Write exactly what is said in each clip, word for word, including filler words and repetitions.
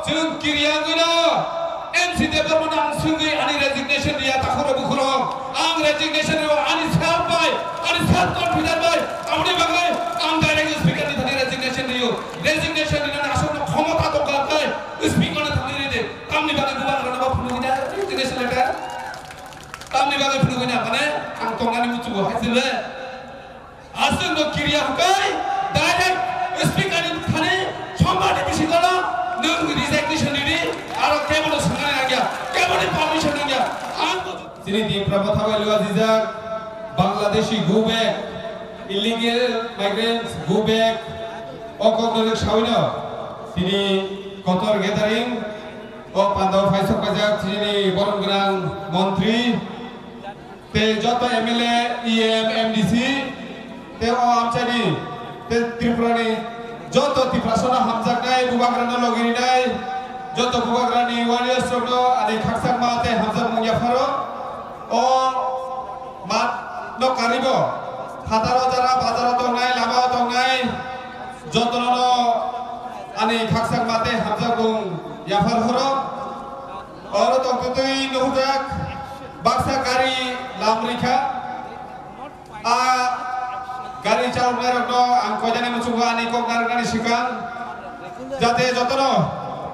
Chwng kiriya wngwi no M C Debbarma no ang swngwi ani resignation riya, takhuk rok bukhuk rok. Ang resignation rio ani self bai, ani self confidence bai. Aboni bagwi ang direct speaker ni thani resignation rio. Resignation rinani aswkno khomota tongkha khe speaker no thangwi ridi. Tamni bagwi bubagra no phunugwi na resignation letter? Tamni bagwi phunugwi na, mane ang tongnani muchungo hai se le. Aswk no kiriya hwnkhe direct speaker ni thani sombani bisingo no nwng resignation ridi, aro kebo no swngnani nangya, kebo ni permission nangya. Ang bo chini Tipra Motha bai lua jijak Bangladeshi go back, illegal migrants go back, o kok no rwk sawi no chini kotor gathering o pandao phaisok paijak chini borom gwnang montri. Tei joto M L A, E M, M D C, tei o amchaini, tei Tripurani joto Tiprasano hamjaknai, bubagrano logi rinai, joto bubagrani warriors rokno ani khakchangma tei hamjakmung yapharo. O mat no karibo, phataro jara bazaro tongnai, lamao tongnai, jotono ani khakchangma tei hamjakmung yaphar horo. Oro tongtwtwi nuhujak baksa gari lam rikha. A gari chaloknairokno ang koinani muchungo ani kok narwknani swkang, jate jotono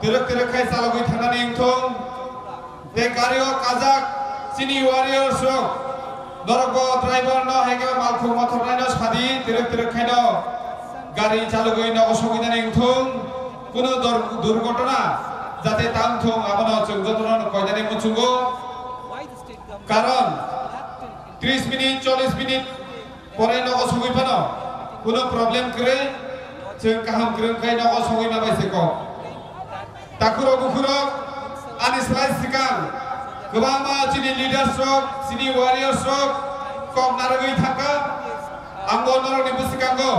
twrwk twrwk khai chalogwi thangnani wngthung. Tei gari o kajak chini warriors rok, norokbo driver no hai khe malkhung mothornaino sadi, twrwk twrwk khaino gari chalogwi nogo sogwinani wngthung. Kunu dor-, durgotona jate ta wngthung, abono chwng jotono koinani muchungo. Karon tris minute, chollish minute pore nogo sogwi phano kunu problem kwrwi, chwng kaham kwrwng khai nogo sogwi ma bai se kok. Takhurok bukhurok ani slai swkang kwbangma chini leaders rok, chini warriors rok kok narwgwi thangkha. Ang bo norokni bwskango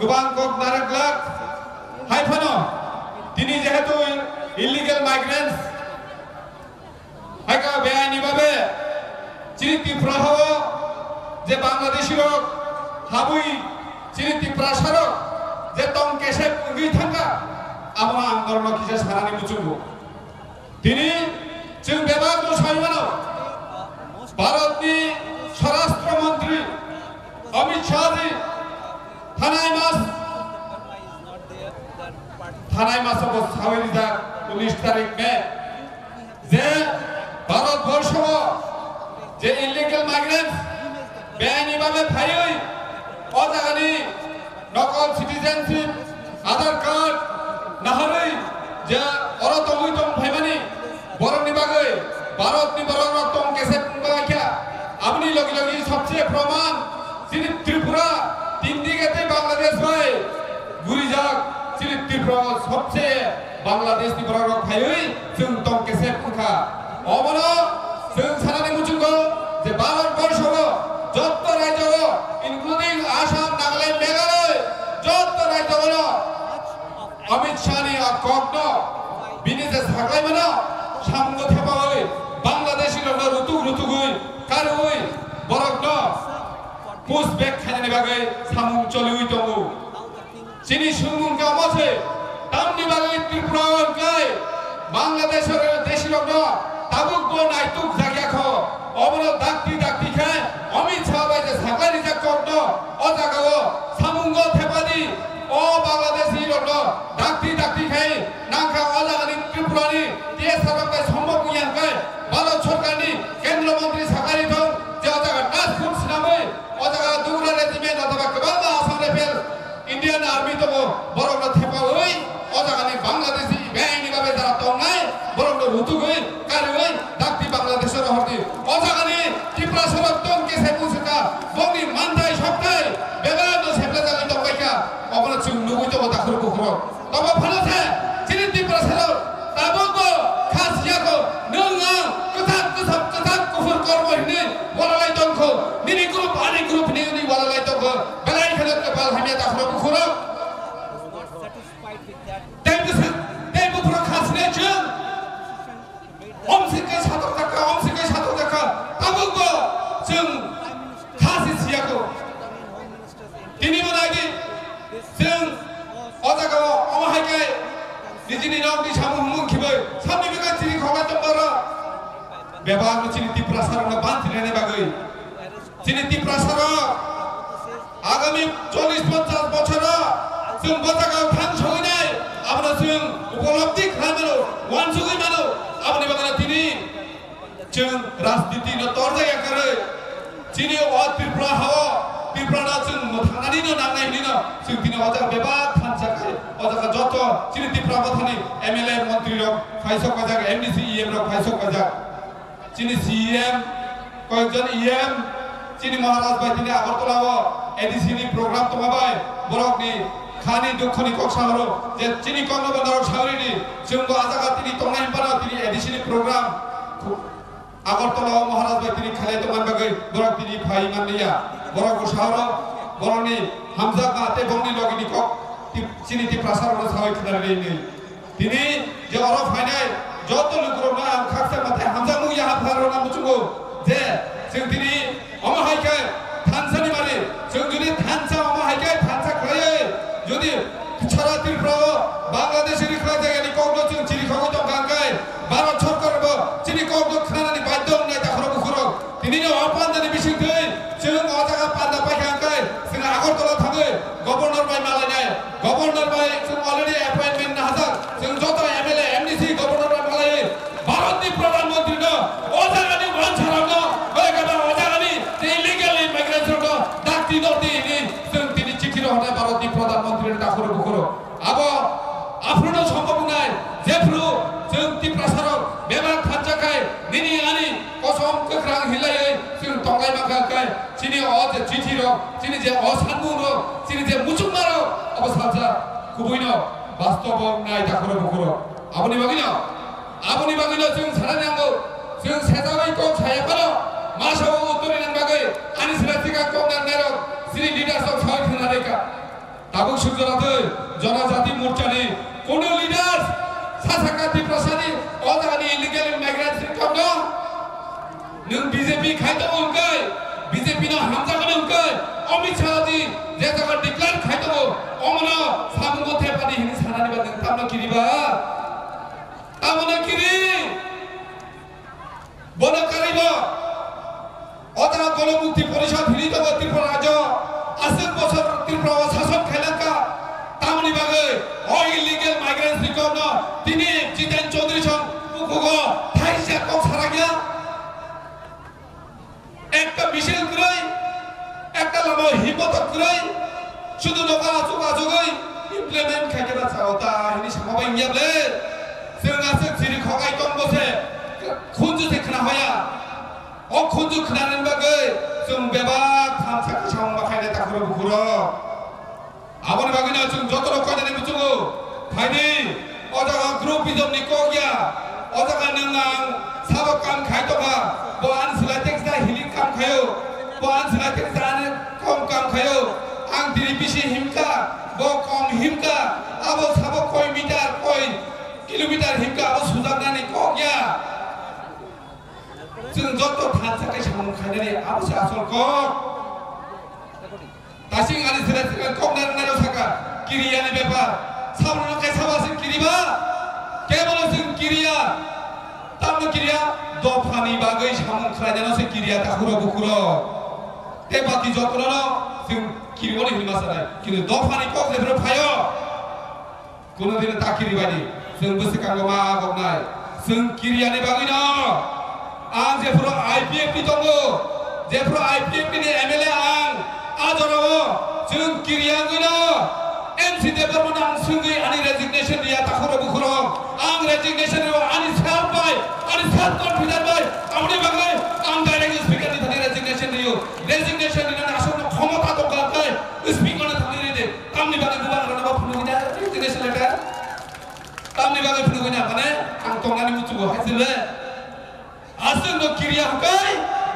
kwbang kok narwk glak. Hai phano tini jehetu illegal migrants, hai khe beaini babe chini Tripura hao je Bangladeshi rok habwi chini Tiprasa rok je tong kesep wngwi thangkha, abono ang norokno kisa sanani muchungo. Tini chwng bebak no sai mano, Bharatni Swarashtra Mantri Amit Shah ji thanai mas, thanai maso bo sawi rijak, unis tarik May, je Bharat borsho o je illegal migrants beaini babe phaiwi o jagani nokol citizenship, Aadhaar card naharwi je oro tongwi tong phaimani borokni bagwi Bharatni borok rok tong kesep wngbaikha. Aboni logi logi sobse proman chini Tripura tindige tei Bangladesh bai gurijak, chini Tripura o sobse Bangladesh ni borok rok phaiwi chwng tong kesep wngkha. Obono chwng sanani muchungo je Bharat borsho o jotto rajyo o, including Assam, Nagaland, Meghalaya, jotto rajyo o Amit Shah ni a kokno bini je saklaimano samungo thepawi Bangladeshi rokno rutuk rutugwi karwi borokno push back khainani bagwi samung choliwi tongo. Chini swngmung khe omo se, tamni bagwi Tripura o hwnkhe Bangladesh o deshi rokno tabuk bo naituk jakya kho. Obono dakti dakti khe Amit Shah bai je saklai rijak kokno o jaga o samungo thepadi, o Bangladeshi rokno dakti dakti khe nangkha o jaga ni Tripura ni T S R rok bai sombok wngya hwnkhe Bharat Sarkar ni Kendra Mantri saklai rijak je o jaga task force swnamwi o jaga Dogra Regiment othoba kwbangma Assam Rifle Indian Army tongo, borokno thepawi o jagani Bangladeshi beaini babe jara tongnai, borokno rutugwi, kariwi, dakti Bangladesh-o rohordi. O jagani Tiprasa rok tong khe se buchukha, bongni manthai sokthai bebak no seplajagwi tongbaikha, obono chwng nugwi tongo takhur bukhurok. Tobo phano se chini Tiprasa rok tabukbo kha siyakho, nwng ang kwthak kwthak kwthak kuphur kormo hinwi walalai tongkho, nini group ani group hinwi walalai tongkho, belai kheno kwpal hamya takhurok bukhurok. Tei bwswk, tei buphuru kha sinai chwng. Omsike satok jakha, omsike satok jakha. Tabukbo chwng kha si siyakho. Tini bo naidi, chwng o jagao omo hai khe Nijini nokni samung humung khibai, samni bwkha chini khogwi tongmaro. Bebak no chini Tiprasa rokno banti rwna bagwi. Chini Tiprasa rok agami chollish ponchash bochoro chwng bwsakao thang sogwi nai, abono chwng upolobdi khlai mano, uansugwi mano. Aboni bagwi tini chwng rajniti no torjak ya kwrwi. Chini o Tripura hao, Tripura no chwng mwthangnani no nangnai hwnwi no chwng tini o jaga bebak thansa khai, o jaga joto chini Tripura mothani M L A montri rok phaisok kajak, M D C E M rok phaisok kajak. Chini C E M, koyekjon E M, chini Maharaj bai tini Agartala o A D C ni program tongma bai borok ni khani dukho ni kok sahoro je chini kok no bo norok sawi di, chwng bo a jaga tini tongnai hwnba no tini A D C ni program Agartala o Maharaj bai tini khalai tongmani bagwi borok tini phai manliya. Borok bwsarok borokni hamjakma tei bongni logini kok ti-, chini Tiprasa rokno sawi khnarwi nwi. Tini je oro phainai joto lukurokno ang khaksa ma tei hamjakmung ya hapharokno muchungo je chwng tini omo hai khe thansa ni mari, chwng jodi thansa omo hai khe thansa khlaiwi jodi Sara Tripura o Bangladesh ni khlai jagani kokno chwng chiri khogwi tongkha hwnkhe Bharat Sarkar bo chini kokno khnanani badhyo wngnai takhorok bukhurok. Tini ni o pandani bisingtwi chwng o jaga panda paikha hwnkhe chwng Agartala thangwi Governor bai malainai. Governor bai chwng already appointment nahajak. Chwng joto M L A, M D C Governor bai malaiwi Bharat ni Pradhan Mantri no o jaga ni uansarok no, bai khe ba o jaga ni illegal immigrants rok no dakti dokti hwnwi chwng tini chithi rohornai Bharat ni Pradhan Mantri ni takhorok bukhurok. Abo aphuru no sombhob wngnai, jephuru chwng Tiprasa rok bebak thansa khai nini ani kosom kwkhwrang hinlaiwi chwng tonglai mankha khai chini o je chithi rok, chini je o sanmung rok, chini je muchungma rok abo salsa kubui no bastobo wngnai takhorok bukhurok. Aboni bagwi no, aboni bagwi no chwng sana nango, chwng sejawi kok saya phano masa o uttori nang bagwi ani sira sika kok nang nairok chini leaders rok sawi thangna reka. Tabuk sukjora twi Janajati Morcha ni kuno leaders sa sakha Tiprasa ni o jaga ni illegal immigrants ni kok no nwng B J P khai tongo hwnkhe, B J P no hamjakmani hwnkhe, Amit Shah ji je jaga declare khai tongo, omono samungo thepani hwnwi sanani ba nwng tamno kiriba? Tamno kiri? Bono karwibo o jaga Gono Mukti Porishad hwnwi tongo Tripura rajyo, aswk bosor Tripura o sason khailangkha, tamoni bagwi o illegal migrants ni kokno tini Jiten Chaudhary song bukhugo thaisa kok sarakya. Ekta misil kwrwi, ekta lama himmat kwrwi, sudu noka achuk achugwi implement khaikhe ba chao ta hini sama bai wngya ble. Chwng aswk chiri khokai tong bo se, khunju se khna hoya. O khunju khnanani bagwi chwng bebak thansa kwchangma khainai takhurok bukhurok. Aboni bagwino chwng jotono koinani muchungo phaidi, o jaga groupism ni kok ya, o jaga nwng ang sabo kam khai tongkha, bo ani swlai teksa healing kam khaio, bo ani swlai teksa ani kom kam khaio, ang tini bisi himkha, bo kom himkha, abo sabo koi meter, koi kilometer himkha, abo sujaknani kok ya. Chwng joto thansa khe samung khainani abo se asol kok. Tasing ani sira sira kok nai nai saka kiriya ni bepar. Sabro no kaisa ba sing kiriba. Kebono sing kiriya. Tamno kiriya dophani bagwi samung khlainano se kiriya takhuro bukhuro. Te baki jotono no sing kiribo ni hinma sanai. Kintu dophani kok jebro phayo. Kuno dino ta kiri bani, chwng bwswkango ma goknai. Chwng kiriyani bagwino ang jephuru I P F ni tongo, jephuru I P F ni M L A ang, a jorao chwng kiriya wngwino M C Debbarmano ang swngwi ani resignation riya takhuro bukhuro. Ang resignation riya ani self bai, ani self confidence bai, aboni bagwi ang direct speaker ni thani resignation riyo. Resignation rinani aswkno khomota tongkha khe speaker ni thani ride. Tamni bagwi bubagra no phunugwi na, resignation letter? Tamni bagwi phunugwi na, mane ang tongnani muchungo hai se le. Aswk no kiriya hwnkhe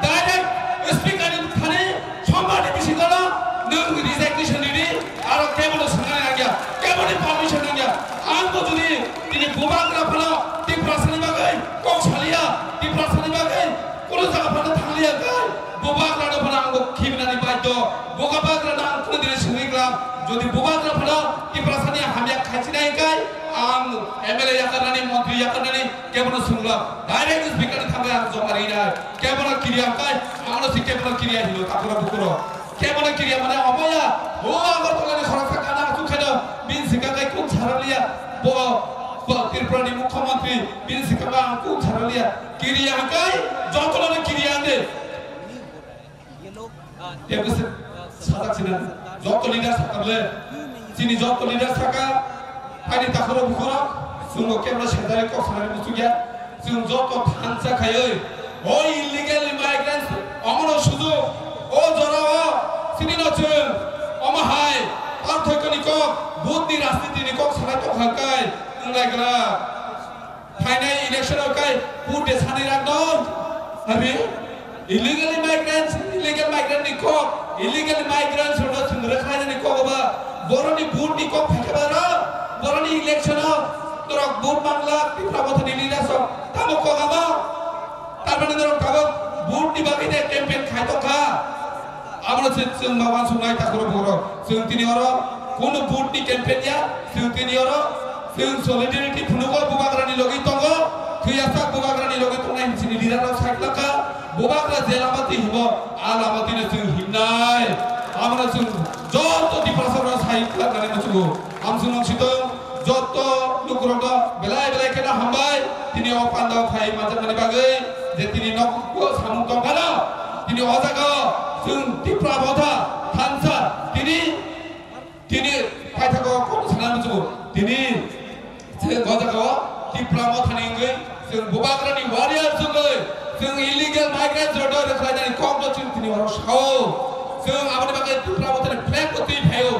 direct speaker ni thani sombani bisingo no nwng resignation ridi, aro kebo no swngnani nangya, kebo ni permission nangya. Ang bo jodi tini bubagra phano Tiprasa ni bagwi kok saliya, Tiprasa ni bagwi kuno jaga phano thangliya khe, bubagra no phano ang bo khibinani baidhyo. Bubagra no ang kuno dini swngwi klam, jodi bubagra phano Tiprasa ni hamya khaichinai khe ang M L A yakarnani, montri yakarnani, kebono sungla, direct speaker ni thangwi ang joma rinai, kebono kiriya kai, angno si kebono kiriya hino, takura bukuro. Kebono kiriya mane omoya, o Agartala ni khoroksa gana asuk khaino, bin sika kai kung saraliya, bo, bo Tripura ni mukhyamantri, bin sika ba ang kung saraliya, kiriya kai, jotono kiriya ande. Tebwse sajak sina joto leader sakable, chini joto leader saka, ani takhoro bukhurok, chwngbo kebra sejari kok sanani muchungya, chwng joto thansa khaiwi, o illegal migrants, omono sujuk, o jorao, chini no chwng, omo hai, parthokyo ni kok, vote ni rajniti ni kok sanai tongkha kai, wnglaikha. Phainai election o kai vote de sani rang no. Abi illegal migrants, illegal migrant ni kok, illegal migrants no thung rwkhlai ni kok ba. Boroni vote ni kok phaikha ba ro. Boroni election o norok vote mangla Tipra Motha ni leaders o. Tamo kok amo. Tarmani norok tabok vote ni bagwi de campaign khai tongkha. Abono se chwng ma uansuknai takhoro bukhurok. Chwng tini oro kunu vote ni campaign ya, chwng tini oro chwng solidarity phunugo bubagrani logi tongo, thwiyasak bubagrani logi tongnai hinwi chini leader rok sai khlakha, bubagra je lama twi himo, a lama twino chwng himnai. Abono chwng joto Tiprasa rok sai khlaknani muchungo. Amsung nang sitong, joto lukurokno belai belai kheno hambai, tini o pandao phai manjakmani bagwi, je tini nogo samung tongphano, tini o jaga chwng Tipra Motha thansa, tini, tini paithago kono sana muchungo, tini chwng o jaga o Tipra Mothani wngwi, chwng bubagrani warrior wngwi, chwng illegal migrants rokno rwkhlainani kokno chwng tini oro sao. Chwng aboni bagwi Tipra Mothani flag bo twi phaio.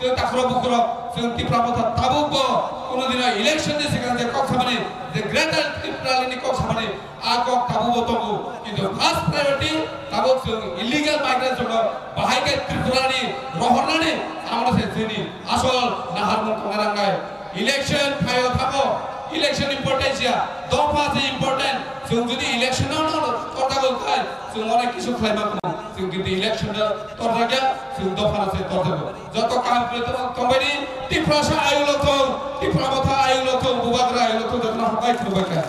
Chwng takhoro bukhoro, chwng Tipra Motha tabukbo kuno dino election ni swkang je kok samani, je Greater Tipraland ni kok samani, a kok tabukbo tongo. Kintu first priority tabuk chwng illegal migrants rokno bahai khe Tripura ni rohornani, amo se chini asol naharmung tongna nangnai. Election phaio thabo, election important ya, dopha se important. Chwng jodi election no no torta gol khai, chwng onek kisu khlai ma kho. Chwng kintu election no torta gya, chwng dopha se torta gol. Joto kam kre to tongbai ni, Tiprasa ayung lo thung, Tipra Motha ayung lo thung, bubagra ayung lo thung, joto no habai thung bai kha.